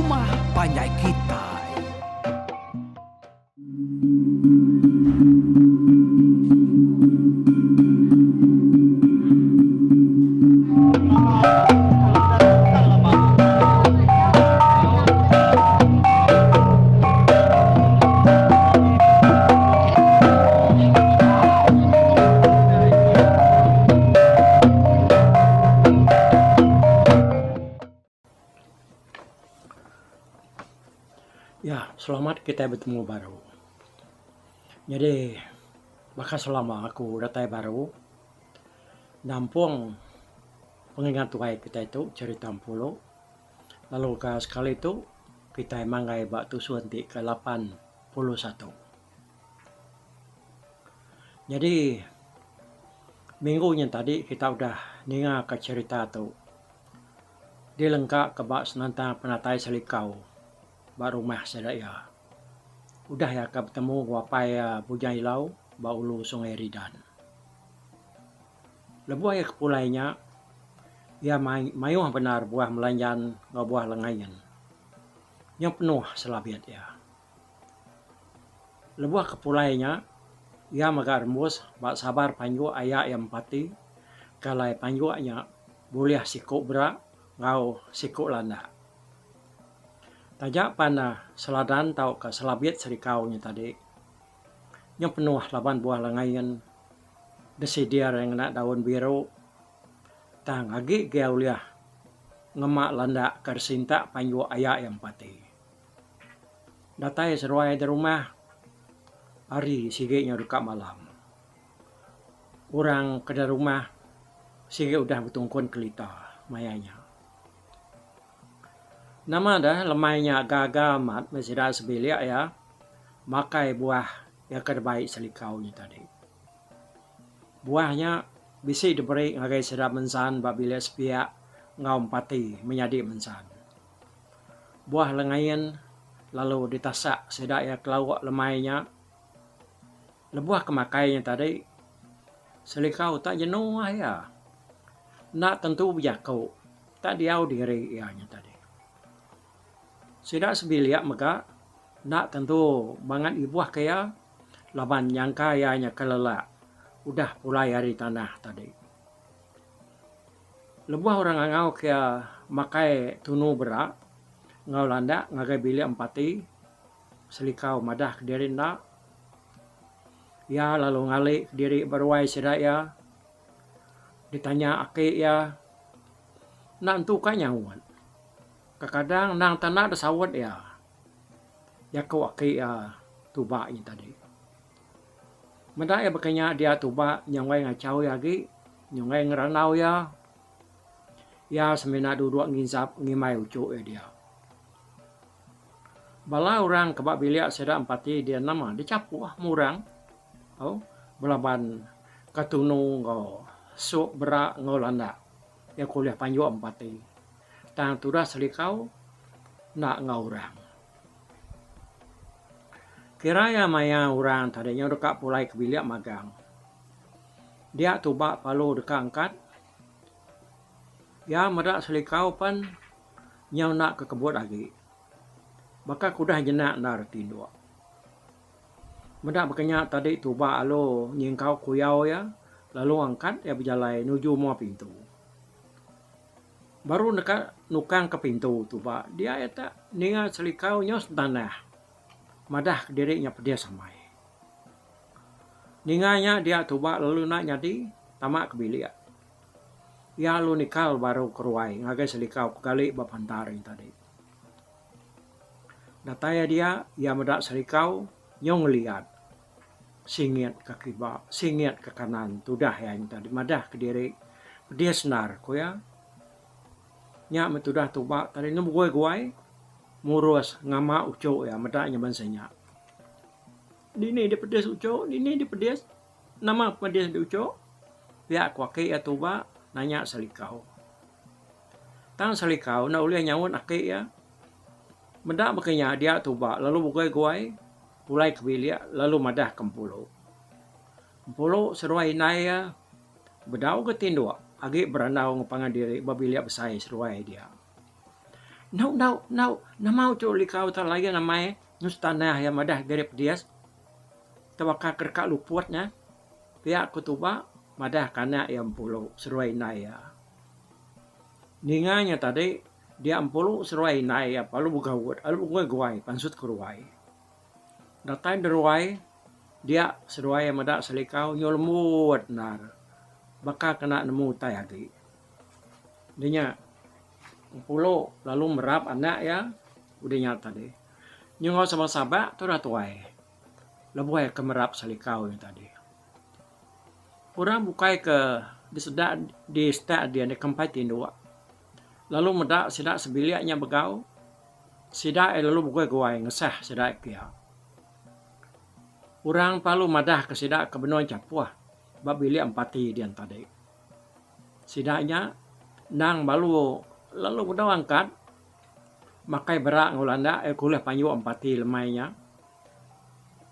rumah panjai kitai. Ya, selamat kitai betemu baru. Nyadi baka selama aku datai baru nampung pengingat tuai kitai tu cherita Empulu lalu ka sekali tu kitai manggai ba tusun ti ke 81. Nyadi minggu nyin tadi kita udah ninga ka cherita tu dilengka ka ba senentang penatai Selikau ba rumah sida iya. Udah iya ka betemu enggau apai iya Bujang Ilau ba ulu Sungai Ridan. Lebuh iya ke pulai nya iya mai mayuh bendar buah melanjan enggau buah lengain. Nyau penuh selabit iya. Lebuh ke pulai nya, iya mega rembus ba sabar panjuk aya iya Empati ke alai panjuk nya bulih siku bera enggau siku landak. Taja pan seladan tauka selabit serikau nya tadi nyau penuh laban buah lengain disidir ngena daun biru tang agi gia ulih ngema landak ke disintak panjuk aya iya Empati. Datai seduai da rumah hari sigi nyau deka malam. Orang ke da rumah sigi udah betungkun kelita maya nya. Nama deh lemai nya gaga amat meh sida sebilik iya makai buah iya ke dibai selikau nya tadi. Buah nya bisi diberi ngagai sida mensan ba bilik sepiak enggau empati menyadi mensan. Buah lengain lalu ditasak sida iya kelauk lemai nya. Lebuh ke makai nya tadi, Selikau tak jenuh iya. Enda tentu bejaku, tak diau diri iya nya tadi. Sida sebilik mega enda tentu bangat ibuh ke iya laban nyangka iya nya ke lelak udah pulai ari tanah tadi. Lebuh orang ngangau ke makai tunu bera enggau landak ngagai bilik empati, Selikau madah kediri enda. Iya lalu ngali kediri ba ruai sida iya. Ditanya aki iya, enda entu ka nyaut. Kekadang endang tanda da saut iya. Jaku aki iya tuba nya tadi. Meda iya baka nya dia tuba nyunggai ngachau iya agi, nyunggai ngerandau iya. Iya semina duduk nginsap ngimbai uchu iya dia. Bala orang ke ba bilik sida empati dia nama dichapuh murang au belaban ke tunu enggau sup bera enggau landak iya ke ulih panjuk empati. Tang tudah selikau enda enggau orang. Kira iya maya orang tadi nyau deka pulai ke bilik magang. Dia tuba palu deka angkat. Iya meda selikau pen nyau enda kekebut agi. Baka ke udah jenak endar tinduk. Meda baka nya tadi tuba alu nyingkau kuyau iya lalu angkat iya bejalai nuju mua pintu. Baru neka nukang ke pintu tuba dia iya tak ninga selikau nyau setanah madah kediri nya pedis amai. Ninga nya dia tuba lalu enda nyadi tama ke bilik. Iya lalu nikal baru ke ruai ngagai selikau ke gali ba pantar nya tadi. Datai iya dia iya meda selikau nyau ngeliat singit ke kiba, singit ke kanan tudah iya nya tadi madah kediri pedis endar ku iya. Nya meh tudah tuba tadi nemu guai-guai murus ngama uchu iya meda nya bansa nya. Dini deh pedis uchu, dini deh pedis. Nama pedis deh uchu? Pia ku aki iya tuba nanya Selikau. Tang Selikau enda ulih nyaut aki iya. Meda baka nya dia tuba lalu beguai-guai pulai ke bilik lalu madah ke Empulu. Empulu seduai indai iya bedau ga tinduk agi berandau enggau pangan diri ba bilik besai seduai dia. Endu endu endu nama uchu likau tu lain amai nus tanah iya madah diri pedis tauka ke deka luput nya pia ku tuba madah ke anak iya empulu seduai indai iya. Ninga nya tadi dia empulu seduai indai iya lalu begaut lalu beguai-guai pansut ke ruai. Datai da ruai dia seduai iya meda selikau nyu lembut endar baka kena nemu utai agi. Nya nya empulu lalu merap anak iya udah nya tadi. Nyu enggau sama sabak tudah tuai lebuh iya ke merap selikau nya tadi. Orang bukai ke diseda di setak din deka empai tinduk lalu meda sida sebilik nya begau. Sida iya lalu beguai-guai ngesah sida iya pia. Orang parlu madahka sida ke benung chapuh ba bilik empati din tadi. Sida nya endang balu lalu bedau angkat makai bera enggau landak iya ke ulih panjuk empati lemai nya.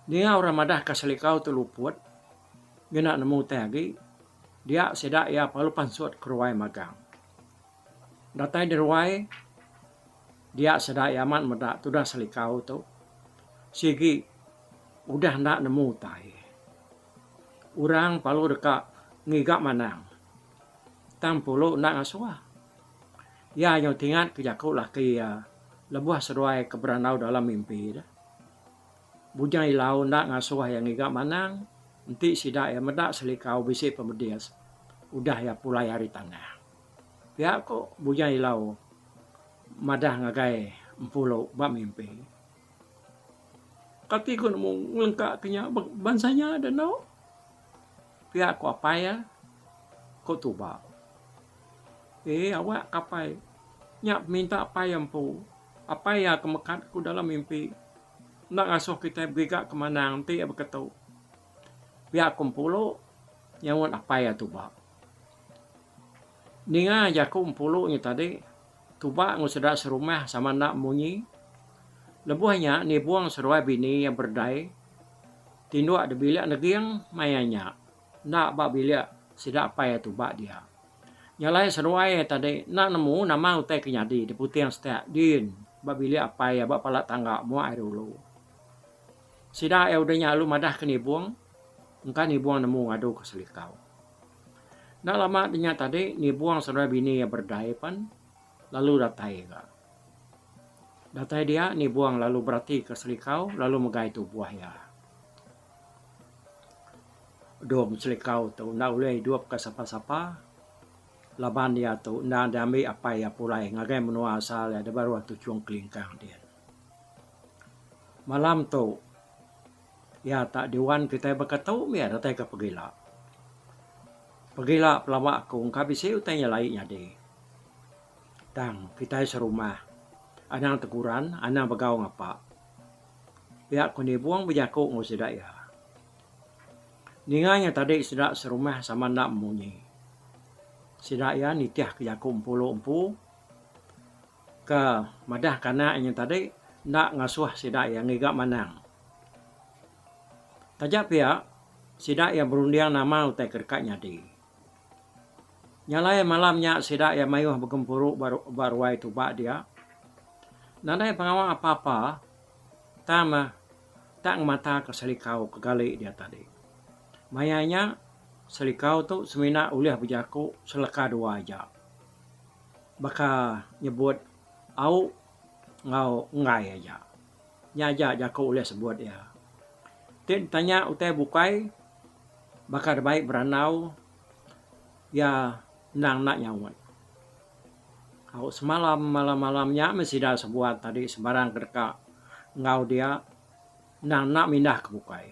Ninga orang madahka selikau tu luput ngena nemu utai agi dia sida iya parlu pansut ke ruai magang. Datai di ruai dia sida iya amat meda tudah selikau tu sigi udah enda nemu utai. Orang parlu deka ngiga manang tang pulu enda ngasuh. Iya nyau tingat ke jaku laki iya lebuh seduai ke berandau dalam mimpi deh. Bujang Ilau enda ngasuh iya ngiga manang enti sida iya meda selikau bisi pemedis udah iya pulai ari tanah. Pia ku Bujang Ilau madah ngagai Empulu ba mimpi. Kati ku nemu ngelengka ke nya bansa nya da endo. Pia ku apai iya, ku Tuba. Eeh awak ke apai. Nya peminta apai iya empu. Apai iya ke mekat ku dalam mimpi. Enda ngasuh kitai begiga ke manang enti iya beketu. Pia ku Empulu nyaut apai iya Tuba. Ninga jaku empulu nya tadi, tuba enggau sida serumah sama enda munyi. Lebuh nya nibung seduai bini iya beredai tinduk da bilik neging maya nya enda ba bilik sida apai iya tuba dia. Nya alai seduai iya tadi enda nemu nama utai ke nyadi di puting setak din ba bilik apai iya ba pala tangga muak ari ulu. Sida iya udah nya lalu madah ke nibung engka nibung nemu ngadu ke selikau. Enda lama ti nya tadi nibung seduai bini iya beredai pen lalu datai ga. Datai dia nibung lalu beratika selikau lalu megai tubuh iya. Dom selikau tu enda ulih idup ka sapa-sapa laban iya tu endang diambi apai iya pulai ngagai menua asal iya da baruh Tuchong Kelingkang din. Malam tu. Iya tak diwan kitai baka tu mih datai ke pegila. Pegila pelaba aku engka bisi utai nyelai nyadi. Tang kitai serumah anang teguran anang begau ngapa. Pia ku Nibong bejaku enggau sida iya. Ninga nya tadi sida serumah sama enda memunyi. Sida iya nitih ke jaku empulu empu ke madah ke anak nya tadi enda ngasuh sida iya ngiga manang. Taja pia, sida iya berunding nama utai ke deka nyadi. Nya alai malam nya sida iya mayuh begempuru ba ruai tuba dia. Nadai pengawa apa-apa tang meh tak ngemataka selikau ke gali dia tadi. Maya nya, selikau tu semina ulih bejaku seleka dua aja. Baka nyebut au enggau enggai aja. Nya aja jaku ulih sebut iya. Ti ditanya utai bukai baka dibai berandau iya endang enda nyaut. Au semalam malam-malam nya meh sida sebuat tadi sebarang ke deka enggau dia endang enda mindah ke bukai.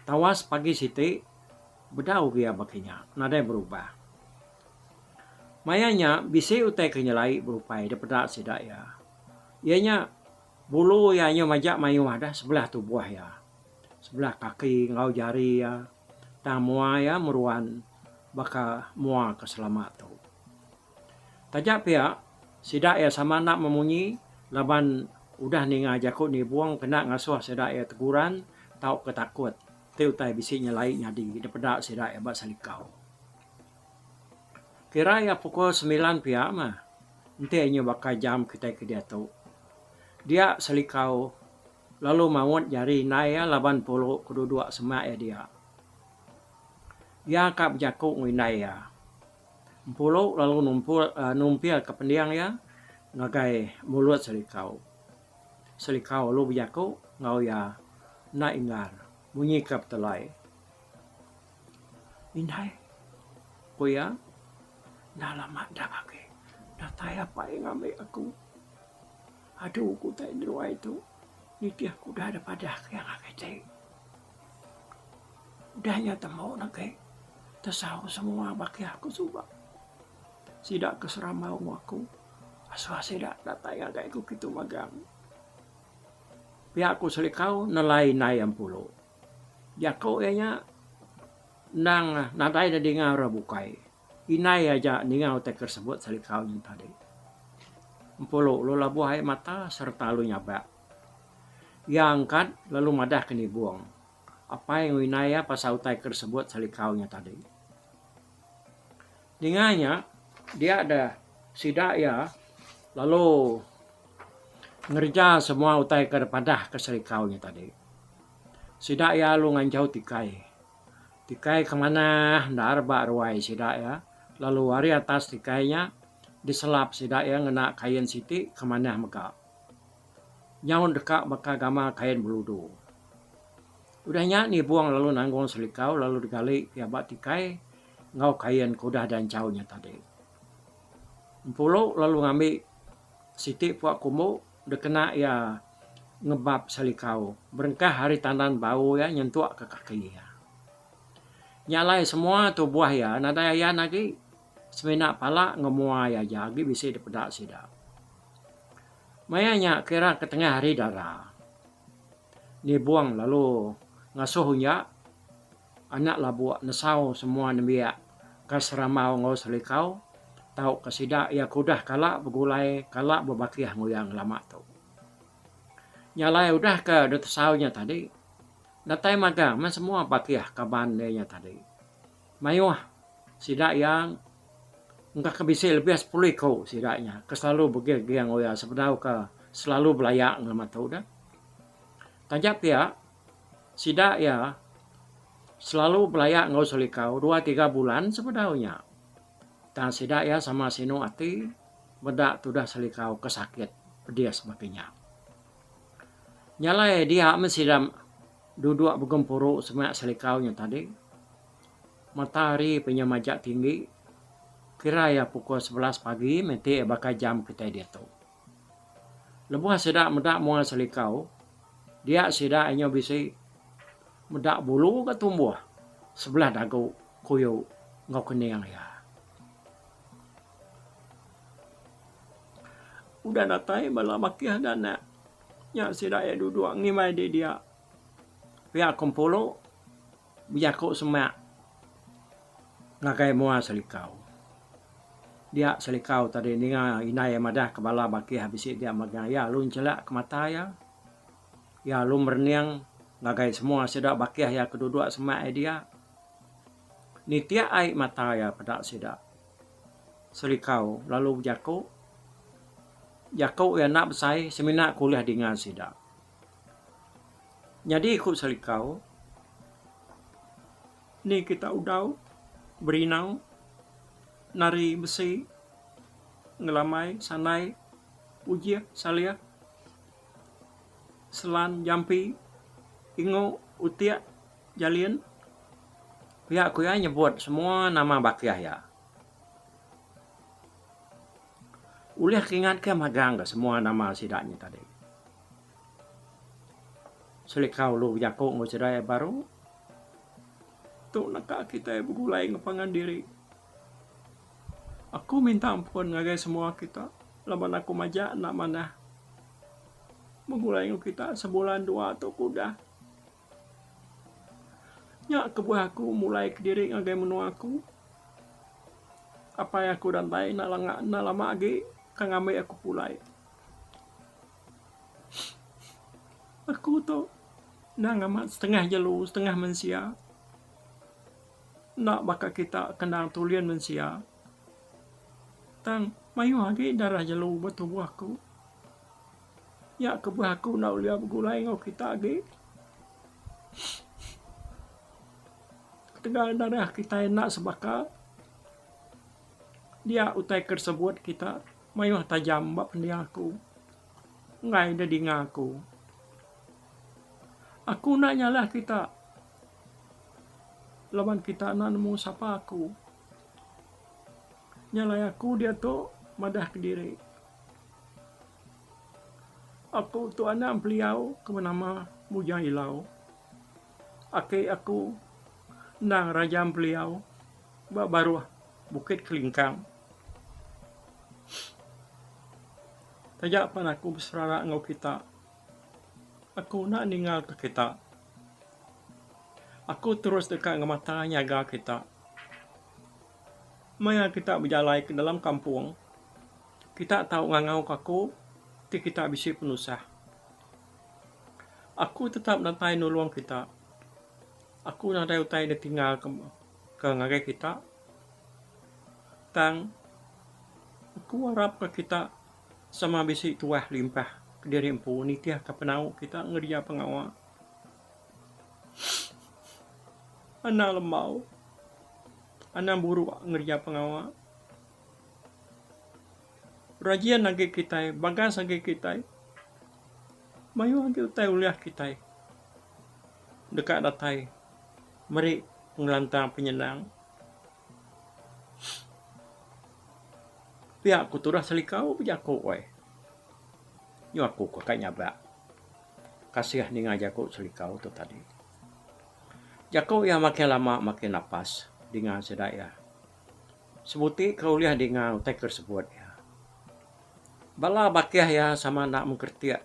Tawas pagi siti bedau gia baka nya nadai berubah. Maya nya bisi utai ke nyelai berupai dipeda sida iya. Iya nya bulu iya nyau majak mayuh dah sebelah tubuh iya. Sebelah kaki enggau jari iya tang mua iya meruan baka mua ke selama tu. Taja pia, sida iya sama enda memunyi laban udah ninga jaku nibung kena ngasuh sida iya teguran tauka takut ti utai bisi nyelai nyadi dipeda sida iya ba selikau. Kira iya pukul semilan pia mah. Enti inya baka jam kitai ke diatu. Dia Selikau lalu maut jari indai iya laban Empulu ke duduk semak iya dia. Iya ka bejaku enggau indai iya. Empulu lalu numpul numpilka pending iya ngagai mulut Selikau. Selikau lalu bejaku enggau iya enda inggar munyi ka betelai. Indai, ku iya, enda lama da agi datai apai ngambi aku. Adu ku utai ngeruai tu nitih ku udah da padah ke iya ngagai ti. Udah nya temu ne agi tesau semua bakih aku suba. Sida ke serambau enggau aku asuh sida datai ngagai aku kitu magang. Pia ku Selikau nelai indai Empulo. Jaku iya nya endang nadai ne dinga orang bukai. Indai aja ninga utai ke sebut Selikau nya tadi. Empulu lalu labuh ai mata sereta lalu nyabak. Iya angkat lalu madah ke nibung apai enggau indai iya pasal utai ke disebut Selikau nya tadi. Ninga nya dia deh sida iya lalu ngereja semua utai ke dipadah ke Selikau nya tadi. Sida iya lalu nganjau tikai. Tikai ke manah endar ba ruai sida iya lalu ari atas tikai nya diselap sida iya ngena kain siti ke manah mega. Nyau deka baka gamal kain beludu. Udah nya nibung lalu nanggung selikau lalu digali iya ba tikai enggau kain ke udah dianchau nya tadi. Empulu lalu ngambi siti pua kumbu Dikena iya ngebap selikau berengkah ari tandan bau iya nyentuk ke kaki iya. Nya alai semua tubuh iya nadai ayan agi semina pala enggau mua iya aja agi bisi dipeda sida. Maya nya kira ke tengah hari dara. Nibung lalu ngasuh unya Anak labuk nesau semua nembiak ke serambau enggau selikau tauka sida iya ke udah kala begulai kala bebakih enggau iya ngelama tu. Nya alai udah ke ditesau nya tadi, datai magang meh semua bakih kaban iya nya tadi. Mayuh sida iya engka ke bisi lebih sepuluh iku sida nya ke selalu begih-gih enggau iya sebedau ke selalu belaya ngelama tu deh. Taja pia Sida iya selalu belaya enggau Selikau dua tiga bulan sebedau nya. Tang sida iya sama sinu ati meda tudah Selikau ke sakit pedis baka nya. Nya alai dia meh sida duduk begempuru semak Selikau nya tadi. Mata hari pe nya majak tinggi kira iya pukul 11 pagi meh ti baka jam kitai diatu. Lebuh sida meda mua Selikau, dia sida inya bisi meda bulu ga tumbuh sebelah dagu kuyu enggau kening iya. Udah datai bala bakih da anak nya sida iya duduk ngimbai di dia. Pia ku Empulu Bejaku semak ngagai mua Selikau. Dia Selikau tadi ninga indai iya madah ke bala bakih bisi dia mega iya lalu enchelak ke mata iya. Iya lalu merening ngagai semua sida bakih iya ke duduk semak iya dia. Nitik ai mata iya peda sida. Selikau lalu bejaku. Jaku iya enda besai semina ke ulih dinga sida. Nyadi ku Selikau, ni kita udau, berinau, nari besi, ngelamai, sanai, ujih, salih, selan, jampi, ingu, utik, jalin. Pia ku iya nyebut semua nama bakih iya. Ulih kingatka magang ga semua nama sida nya tadi. Selikau lu bejaku enggau sida iya baru. Tu naka kitai begulai enggau pangan diri. Aku minta ampun ngagai semua kita laban aku majak enda manah begulai enggau kita sebulan dua tu ke udah. Nya kebuah aku mulai kediri ngagai menua aku. Apai aku datai enda langa enda lama agi ka ngambi aku pulai. Aku tu endang amat setengah jelu setengah mensia. Enda baka kita ke endang tulin mensia. Tang mayuh agi darah jelu ba tubuh aku. Nya kebuah aku enda ulih begulai enggau kita agi. Ketegal darah kitai enda sebaka, dia utai ke disebut kita mayuh tajam ba pending aku. Enggai deh dinga aku. Aku enda nyalah kita laban kita enda nemu sapa aku. Nya alai aku diatu madah kediri. Aku tu anak empeliau ke benama Bujang Ilau. Aki aku endang raja empeliau ba baruh Bukit Kelingkang. Taja pan aku beserara enggau kita, aku enda ninggalka kita. Aku terus deka ngemata nyaga kita. Maya kita bejalai ke dalam kampung, kita tau ngangauka aku ti kita bisi penusah. Aku tetap datai nulung kita. Aku nadai utai ditinggalka ke ngagai kita. Tang, aku arapka kita sama bisi tuah limpah kediri empu nitihka penau kita ngereja pengawa. Anang lembau. Anang buruk ngereja pengawa. Rajin agi kitai, bagas agi kitai. Mayuh agi utai ulih kitai deka datai meri pengelantang penyenang. Pia ku tudah selikau bejaku ai. Nyu aku ke ka nyabak. Kasih ninga jaku selikau tu tadi. Jaku iya makin lama makin napas dinga sida iya. Sebuti ke ulih dinga utai ke sebut iya. Bala bakih iya sama enda mengkeritik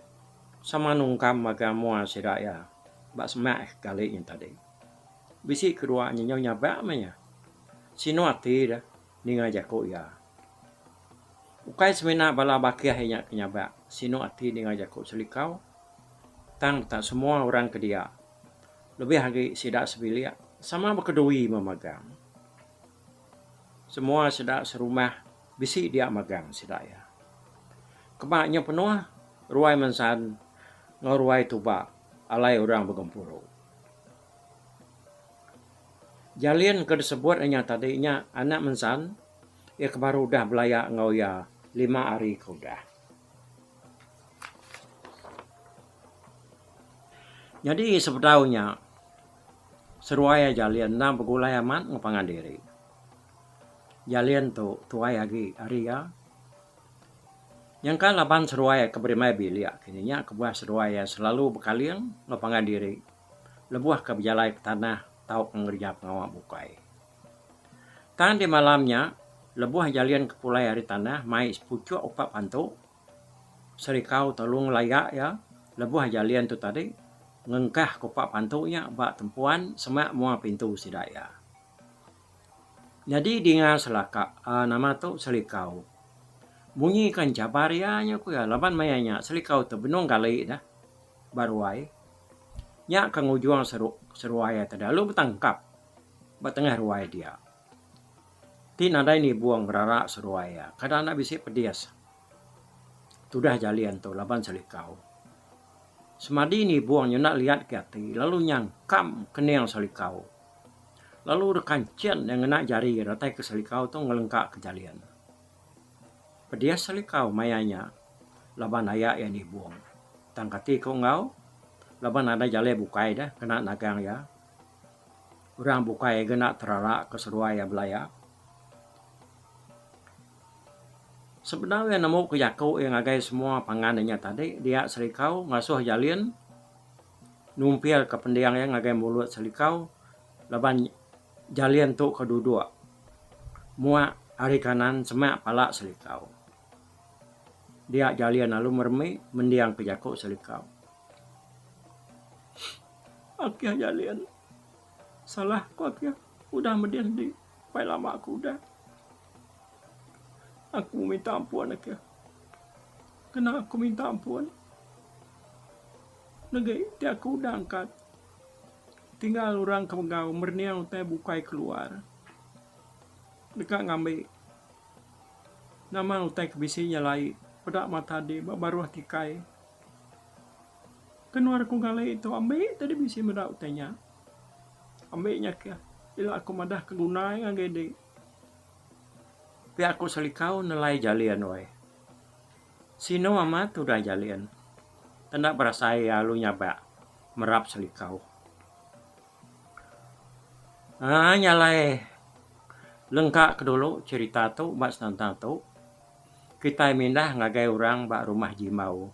sama nungkam magang mua sida iya ba semak gali nya tadi. Bisi kedua nya nyau nyabak meh iya. Sinu ati deh ninga jaku iya. Ukai semina bala bakih iya nya ke nyabak sinu ati ninga jaku Selikau tang tak semua orang ke dia lebih agi sida sebilik sama bekedui memagang. Semua sida serumah bisi dia magang sida iya. Keba nya penuh ruai mensan enggau ruai tuba alai orang begempuru. Jalin ke disebut inya tadi nya anak mensan iya ke baru udah belaya enggau iya lima hari ke udah. Nyadi sebedau nya seruai Jalin endang begulai amat enggau pangan diri. Jalin tu tuai agi ari iya. Nyangka laban seruai ke berimbai bilik kini nya kebuah seruai iya selalu bekaling enggau pangan diri lebuh ke bejalai ke tanah tauka ngereja pengawa bukai. Tang di malam nya lebuh Jalin ke pulai ari tanah mai sepuchuk upa pantu Serikau tolong layak iya lebuh jalin tu tadi ngengkah kupak pantu nya ba tempuan semak mua pintu sida iya. Nyadi dinga selaka aaa nama tu Selikau. Munyi ka enchabar iya nya ku iya laban maya nya Selikau tu benung gali dah ba ruai. Nya ka ngujung seru seruai iya tadi lalu betangkap ba tengah ruai dia. Ti nadai nibung ngerara seruai iya kada enda bisi pedis. Tudah jalin tu laban Selikau. Semadi nibung nyenda liat ke ati lalu nyangkam kening Selikau. Lalu deka enchin iya ngena jari datai ke Selikau tu ngelengka ke jalin. Pedis Selikau maya nya laban aya iya nibung. Tang kati ku enggau laban nadai jalai bukai deh kena nagang iya. Orang bukai ga enda terara ke seduai iya belaya. Sebedau iya nemu ke jaku iya ngagai semua pangan inya tadi dia Selikau ngasuh Jalin numpil ke pending iya ngagai mulut Selikau laban Jalin tu ke duduk muak ari kanan semak pala Selikau. Dia Jalin lalu meremi mending ke jaku Selikau. Akih Jalin. Salah ku akih udah medih di pai lama ku udah. Aku minta ampun ake. Kena aku minta ampun. Negi ti aku udah angkat. Tinggal orang ke megau merening utai bukai keluar. Deka ngambi. Nama utai ke bisi nyelai peda mata di ba baruh tikai. Kenuar ku ngalai tu ambi tadi bisi meda utai nya. Ambi nya keh ila aku madah ke guna iya ngagai di. Pia ku Selikau nelai Jalin weh. Sinu amat udah Jalin. Enda berasai iya lalu nyabak merap Selikau. Aaa nya alai lengka ke dulu cherita tu ba senentang tu kitai mindah ngagai orang ba rumah Jimbau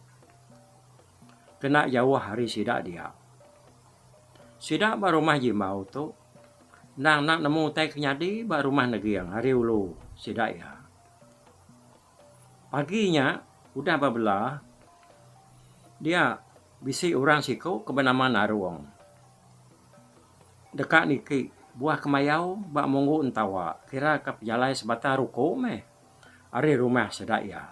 kena jauh ari sida dia. Sida ba rumah Jimbau tu endang enda nemu utai ke nyadi ba rumah Neging ari ulu sida iya. Pagi nya udah bebela dia bisi orang siku ke benama Narung deka niki buah kemayau ba Munggu Entawa kira ka pejalai sebatang ruku meh ari rumah sida iya.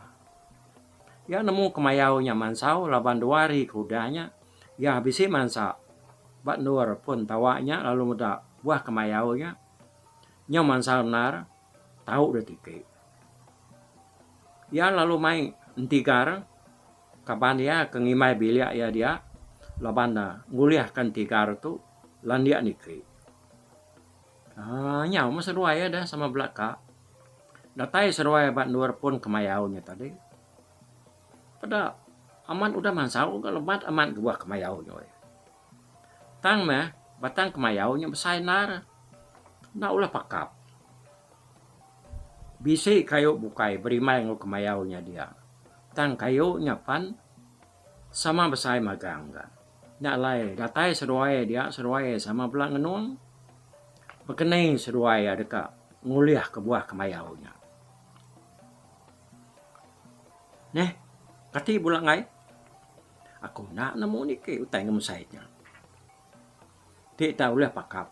Iya nemu kemayau nya mansau laban dua hari ke udah nya iya bisi mansa ba endur pun entawa nya lalu meda buah kemayau nya nyau mansau endar. Tau deh tiki. Iya lalu mai entigar kaban iya ke ngimbai bilik iya dia laban ne ngulihka entigar tu landik niki. Aaa nyau meh seduai iya deh sama bela ka. Datai seduai ba endur pun kemayau nya tadi. Peda amat udah mansau ga lebat amat ga buah kemayau nya weh. Tang meh batang kemayau nya besai endar. Enda ulih pakap. Bisi kayu bukai berimbai enggau kemayau nya dia. Tang kayu nya pan sama besai magang ga. Nya alai datai seduai dia seduai sama bela ngenung bekeni seduai iya deka ngulihka buah kemayau nya. Neh, kati bula enggai? Aku enda nemu niki utai ngemesai nya. Ti tau ulih pakap.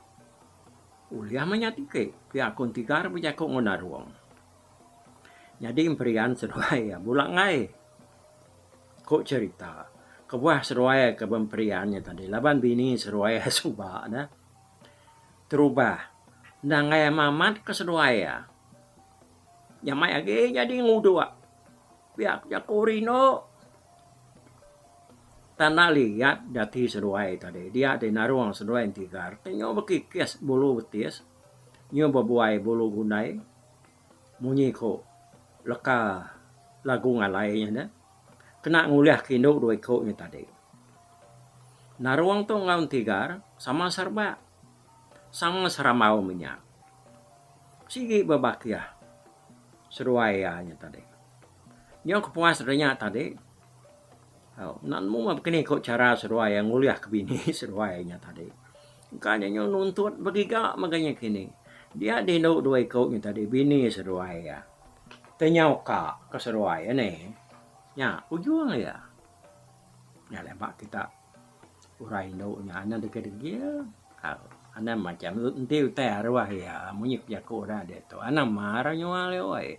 Ulih meh nya tiki pia aku entigar bejaku enggau Narung. Nyadi emperian seduai iya bula enggai. Ku cherita, kebuah seduai ke bemperian nya tadi laban bini seduai iya suba ne. Terubah enda enggai amat amat ke seduai iya. Nyamai agi nyadi nguduk. Pia ku jaku rindu. Tanda liat dati seduai tadi dia ti narung seduai entigar ti nyau bekikis bulu betis nyau bebuai bulu gundai munyi ku leka lagu ngalai nya neh kena ngulih ke indu dua iku nya tadi. Narung tu enggau entigar sama serebak sama serambau menya sigi bebakih seduai iya nya tadi. Nyau kepuas diri nya tadi au enda nemu meh bekeni ko chara seduai iya ngulih ke bini seduai nya tadi. Engka nya nyau nuntut begiga mega nya kini. Dia dindu dua iko nya tadi bini seduai iya. Te nyau ka ke seduai iya nih. Nya ujung iya. Nya alai ba kita orang indu nya anang degil-degil au anang macam enti utai aruh iya munyi ku jaku orang diatu anang mar nyual iya weh.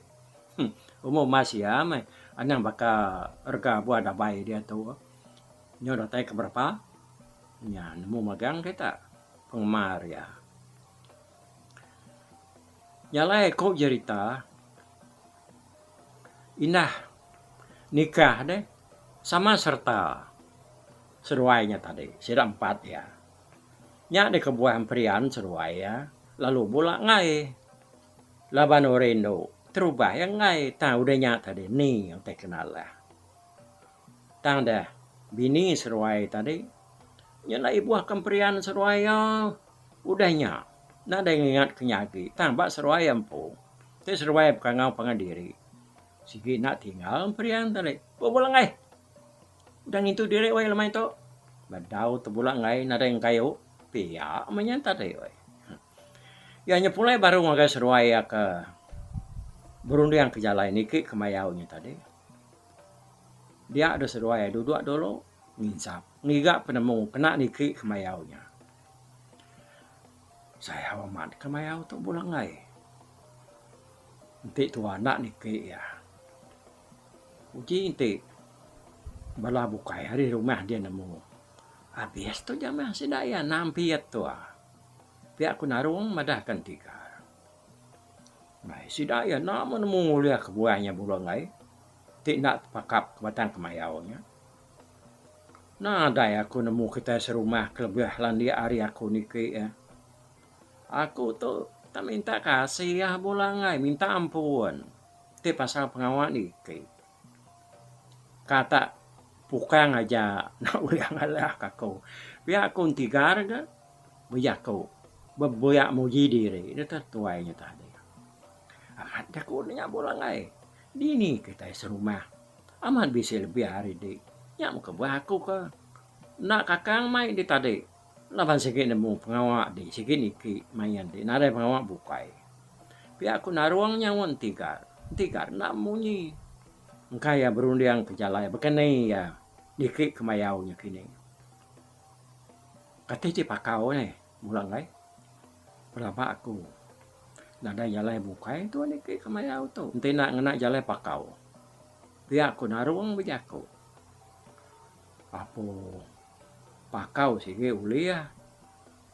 Umur mas iya meh anang baka rega buah dabai diatu nyau datai ke berapa nya nemu magang kita pengemar iya. Nya alai ku jerita indah nikah deh sama sereta seduai nya tadi sida empat iya. Nya deh kebuah emperian seduai iya lalu bula enggai. Laban orang indu terubah iya enggai tang udah nya tadi ni utai ke nalah. Tang deh bini seduai tadi nya enda ibuh ke emperian seduai iya udah nya nadai ngingat ke nya agi tang ba seduai iya empu ti seduai bekangau pangan diri sigi enda tinggal emperian tadi. Bebula enggai udah ngintu diri weh lemai tu bedau tebula enggai nadai engkayu pia meh nya tadi weh. Iya nya pulai baru ngagai seduai iya ke berunding ke jalai niki ke mayau nya tadi. Dia deh seduai iya duduk dulu nginsap ngiga penemu kena niki ke mayau nya. Sayau amat ke mayau tu bula enggai. Enti tua enda niki iya. Uji enti bala bukai ari rumah dia nemu abis tu jamah sida iya nampit tua. Pia ku Narung madahka Entigar. Bai sida iya enda meh nemu ngulih ke buah nya bula enggai ti enda tepakap ke batang kemayau nya. Nadai aku nemu kitai serumah ke lebih landik ari aku niki iya. Aku tu tak minta kasih bula enggai minta ampun ti pasal pengawa niki. Ka tak pukang aja enda ulih ngalah ka aku. Pia aku entigar ga bejaku bebuya muji diri deh tuai nya tadi. Amat jaku nya bula enggai dini kitai serumah amat bisi lebih ari di nya meh kebuah aku ke enda kakang mai di tadi laban sigi nemu pengawa di sigi niki main di nadai pengawa bukai. Pia ku narung nyawa entigar. Entigar enda munyi. Engka iya berunding ke jalai baka ni iya niki ke mayau nya kini. Kati ti pakau neh mula enggai. Pelaba aku nadai jalai bukai tu niki ke mayau tu enti enda ngena jalai pakau. Pia ku narung bejaku. Apo pakau sigi ulih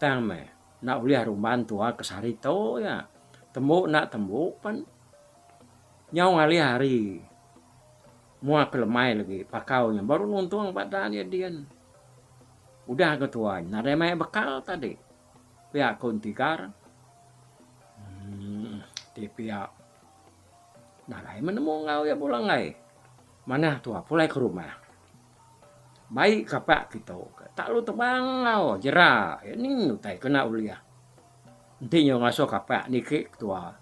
tang meh enda ulih rumban tua ke sehari tu iya. Tembu enda tembu pen. Nyau ngalih hari mua ke lemai legi pakau nya baru nuntung ba dan iya din. Udah ga tuai nadai mai bekal tadi pia ku Entigar. Uhh ti pia nadai meh nemu enggau iya bula enggai. Manah tua pulai ke rumah. Bai kapak kitu tak lu tebang enggau jera ni utai kena ulih. Enti nyau ngasuh kapak niki ketua.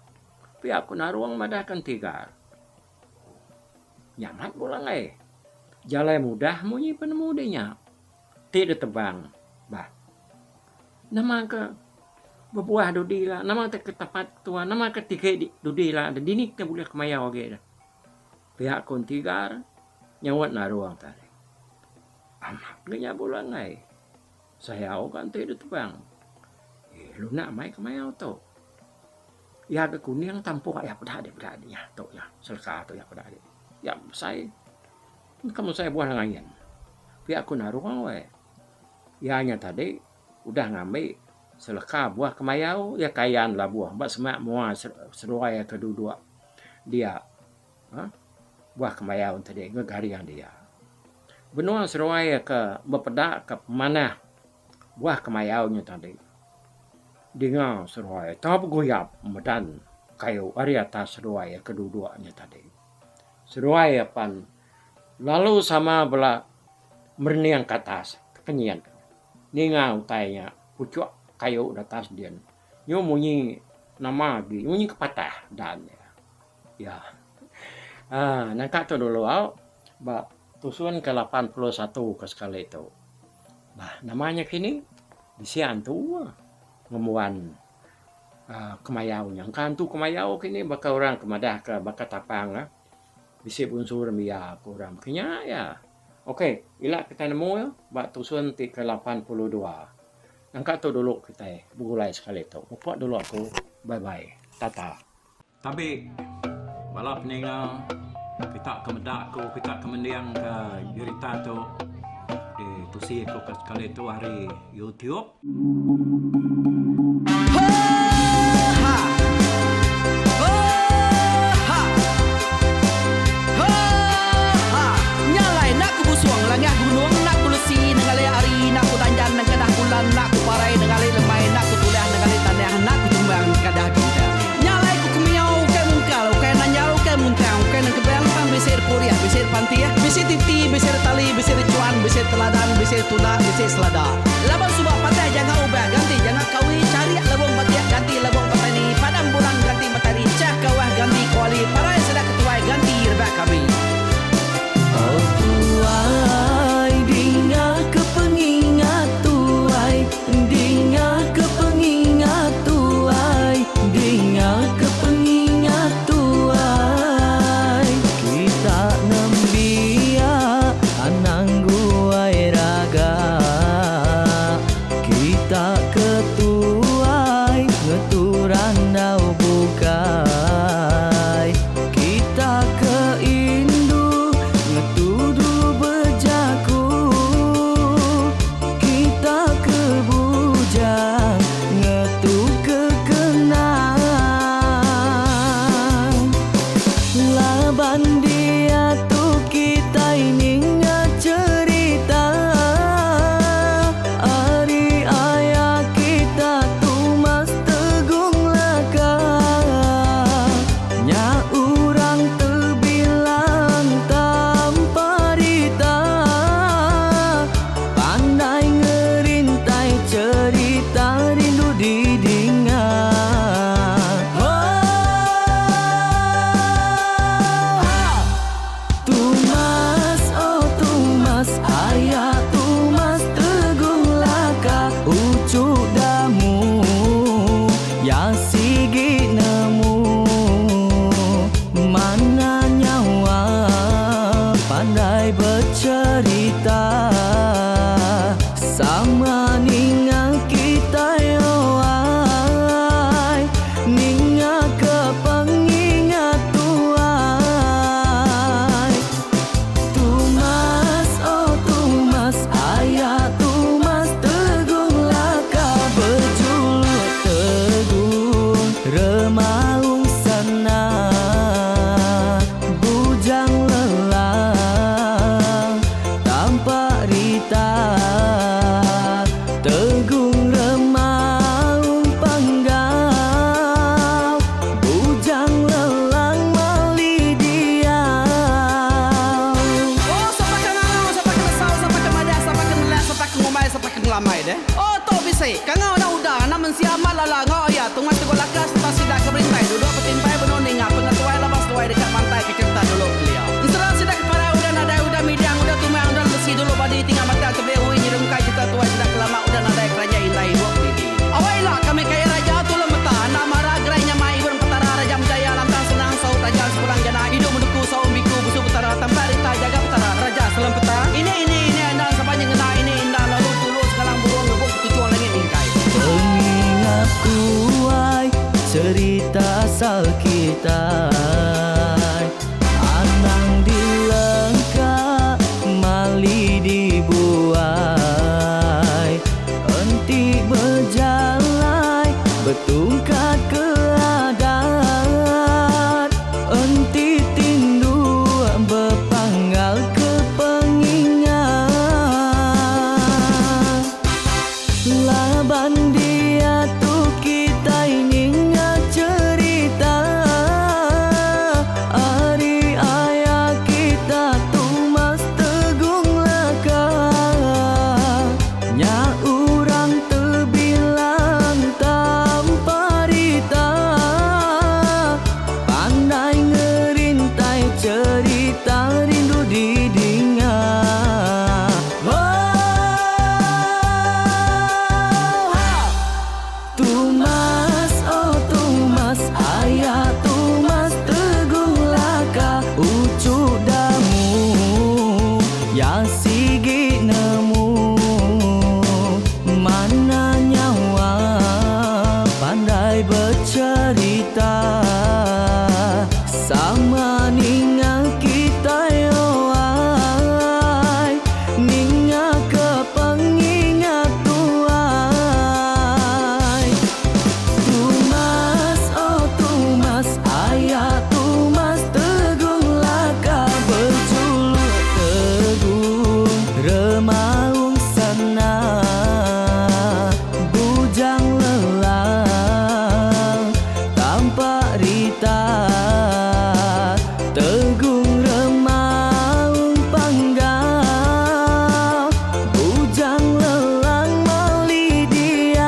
Pia ku Narung madahka Entigar. Nyamat bula enggai. Jalai mudah munyi penemu deh nya. Ti ditebang bah. Nama ke bebuah dudi ila, nama ke tepat ketua, nama ke tige dudi ila dini ke bulih kemayau agi deh. Pia ku Entigar nyaut Narung tadi. Amat ga nya bula enggai. Sayau ga enti ditebang. Eh lunak mai kemayau tu. Iya ga kuning tampuk iya peda deh peda deh nya tu nya seleka tu iya peda deh. Iya besai engka mesai buah lengain. Pia ku Narung weh. Iya nya tadi udah ngambi seleka buah kemayau iya kayan labuh ba semak mua seduai ke duduk dia uhh buah kemayau tadi ngegaring dia. Benung seduai ke bepeda ka pemanah Buah kemayau nya tadi dinga seduai tau beguyap medan kayu ari atas seduai ke duduk nya tadi. Seduai iya pan lalu sama bela merening ke atas tekenyit ninga utai nya puchuk kayu da atas din nyu munyi nama agi munyi ke patah dan iya. Iya aaa nangka tu dulu au ba tusun ke 81 ke sekali tu. Bah nama nya kini bisi antu ngembuan uhh kemayau nya. Engka antu kemayau kini baka orang ke madah ka baka tapang uhh bisi bunsu rembia ku orang baka nya iya. Ok ila kitai nemu ba tusun ti ke 82. Nangka tu dulu kitai begulai sekali tu. Mupuk dulu aku. Bye bye. Tata. Tabi bala peninga kita ke meda aku kita ke mending ke jerita tu di tusi aku ke sekali tu ari YouTube. Bisi purih, bisi pantih, bisi titi, bisi tali, bisi cuan, bisi teladan, bisi tunda, bisi selada. Laban suba patah janga ubah ganti janga kawi, charik lebung batik ganti lebung petani, padam bulan ganti matahari, chah kawah ganti kuali, parai sida ketuai ganti rebak kami. Oh tuai, dinga ke pengingat tuai, dinga ke pengingat tuai, dinga ke pengingat tuai. Kita nembiak anang guai raga, kita ke tuai ngetu. mensia amat lala enggau iya Tumas Teguh Laka sereta sida ke berintai duduk betimpai benung ninga pengetuai laban seduai deka mantai ke cherita dulu kelia. Ensera sida ke parai udah nadai udah midang udah tumang udah lemesi dulu badi tinggal batang tebeli ui nyerungkai cherita tuai sida ke lama udah nadai keranjai indai ibuk didi. Awai ila kami kaya raja tulung meta enda mara gerai nyamai ibun petara raja menjaya lantang senang saut raja sepulang jana idup menuku saum biku busu petara tampak rita jaga petara raja selempeta ini ini ini enda sapa nyengena ini inda lalu tulu sekalang burung ngebuk ketuchung langit mingkai. Pengingat tuai cerita asal kitai Anang dilengka mali dibuai Enti bejalai betungkat ke adat Enti tindu bepanggal ke pengingat Laban diatu kitai ninga cherita ari aya kita Tumas Tegung Laka Nya urang tebilang tanpa rita Pandai ngerintai cherita rindu didinga Oh ha! Tumas oh Tumas aya Tumas Teguh Laka uchu damu ya sigi nemu mana nyawa pandai becherita sama ninga kitai oai ninga ke pengingat tuai Tumas oh Tumas aya Tumas Teguh Laka bejuluk Teguh Remaung Sana Bujang Lelang Tampak Rita Tegung Remaung Panggau Bujang Lelang Mali Diau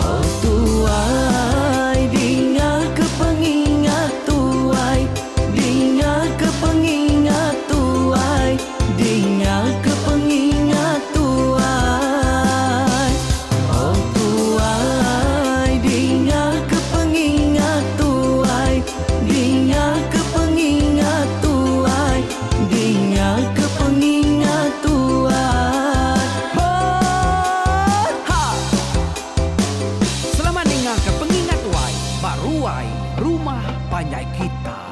Oh tuai dinga ke pengingat tuai Dinga ke pengingat tuai Dinga ke pengingat tuai Oh tuai dinga ke pengingat tuai Dinga ke pengingat tuai Dinga ke pengingat tuai Oh ha! Selamat ninga ke pengingat tuai ba ruai rumah panjai kita.